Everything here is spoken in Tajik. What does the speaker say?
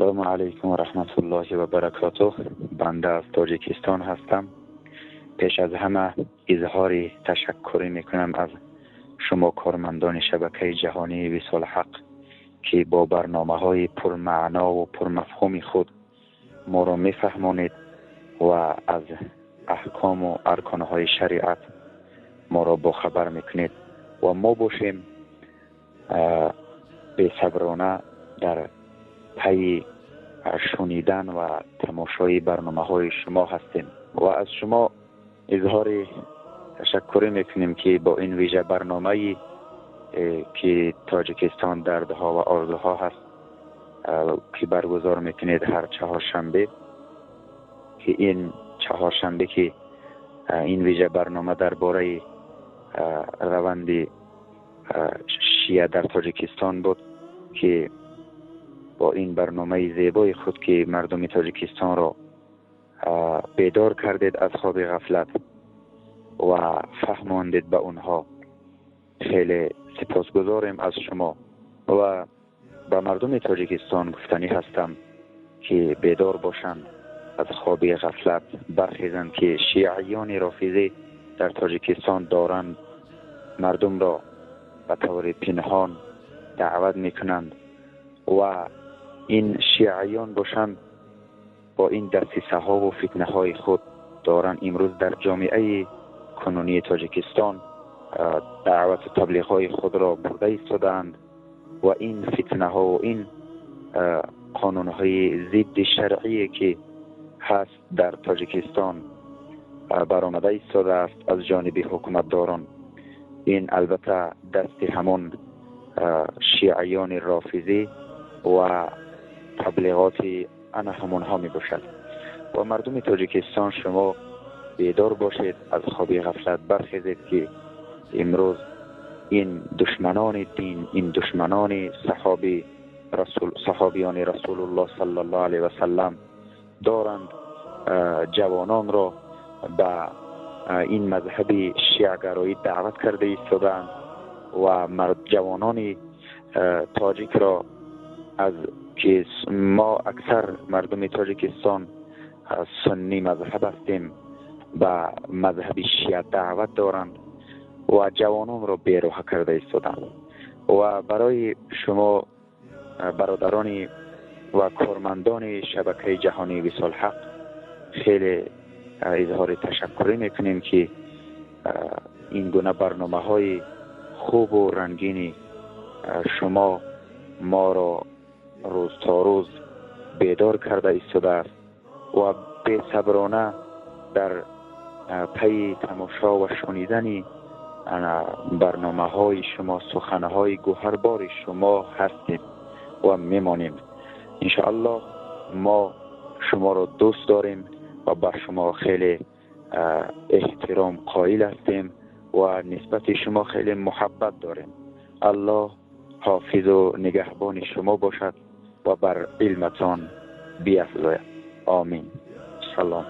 Ассалому алайкум ва раҳматуллоҳи ва баракотуҳ. Банда аз Тоҷикистон ҳастам. Пеш аз ҳама изҳори ташаккурӣ мекунам аз шумо кормандони шабакаи ҷаҳонии Висоли Ҳақ, ки бо барномаҳои пурмаъно ва пурмафҳуми худ моро мефаҳмонед ва аз аҳком ва арконҳои шариат моро бохабар мекунед ва мо бошем бесаброна дар пайи шунидан ва тамошои барномаҳои шумо ҳастем ва аз шумо изҳори ташаккурӣ мекунем, ки бо ин вижа барномае, ки Тоҷикистон дардҳо ва орзуҳо ҳаст, ки баргузор мекунед ҳар чаҳоршанбе, ки ин чаҳоршанбе ки ин вижа барнома дар бораи раванди шия дар Тоҷикистон буд, ки бо ин барномаи зебои худ ки мардуми Тоҷикистонро бедор кардед аз хоби ғафлат ва фаҳмондед ба онҳо, хеле сипосгузорем аз шумо ва ба мардуми Тоҷикистон гуфтанӣ ҳастам, ки бедор бошанд, аз хоби ғафлат бархезанд, ки шиаёни рофизӣ дар Тоҷикистон доранд мардумро ба таври пинҳон даъват мекунанд ва ин шиаён бошанд бо ин дасисаҳо ва фитнаҳои худ доранд имрӯз дар ҷомеаи кунунии Тоҷикистон даъвату таблиғҳои худро бурда истодаанд ва ин фитнаҳо ва ин қонунҳои зидди шаръие ки ҳаст дар Тоҷикистон баромада истодааст аз ҷониби ҳукуматдорон, ин албатта дасти ҳамон шиаёни рофизӣ ва таблиғоти ана ҳамонҳо мебошад. Ва мардуми Тоҷикистон, шумо бедор бошед, аз хоби ғафлат бархезед, ки имрӯз ин душманони дин, ин душманони саҳоби расул, саҳобиёни Расулуллоҳ саллаллоҳу алайҳи васаллам доранд ҷавононро ба ин мазҳаби шиагароӣ даъват карда истодаанд ва ҷавонони тоҷикро, аз ки мо аксар мардуми Тоҷикистон суннӣ мазҳаб ҳастем, ба мазҳаби шиа даъват доранд ва ҷавононро бероҳа карда истоданд. Ва барои шумо бародарони ва кормандони шабакаи ҷаҳонии Висоли Ҳақ хеле изҳори ташаккурӣ мекунем, ки ин гуна барномаҳои хубу рангини шумо моро рӯз то рӯз бедор карда истодааст ва бесаброна дар пайи тамошо ва шунидани барномаҳои шумо, суханҳои гӯҳарбори шумо ҳастем ва мемонем. Иншоаллоҳ мо шуморо дӯст дорем ва ба шумо хеле эҳтиром қоил ҳастем ва нисбати шумо хеле муҳаббат дорем. Аллоҳ ҳофизу нигаҳбони шумо бошад ва бар илматон биафзояд. Омин. Салом.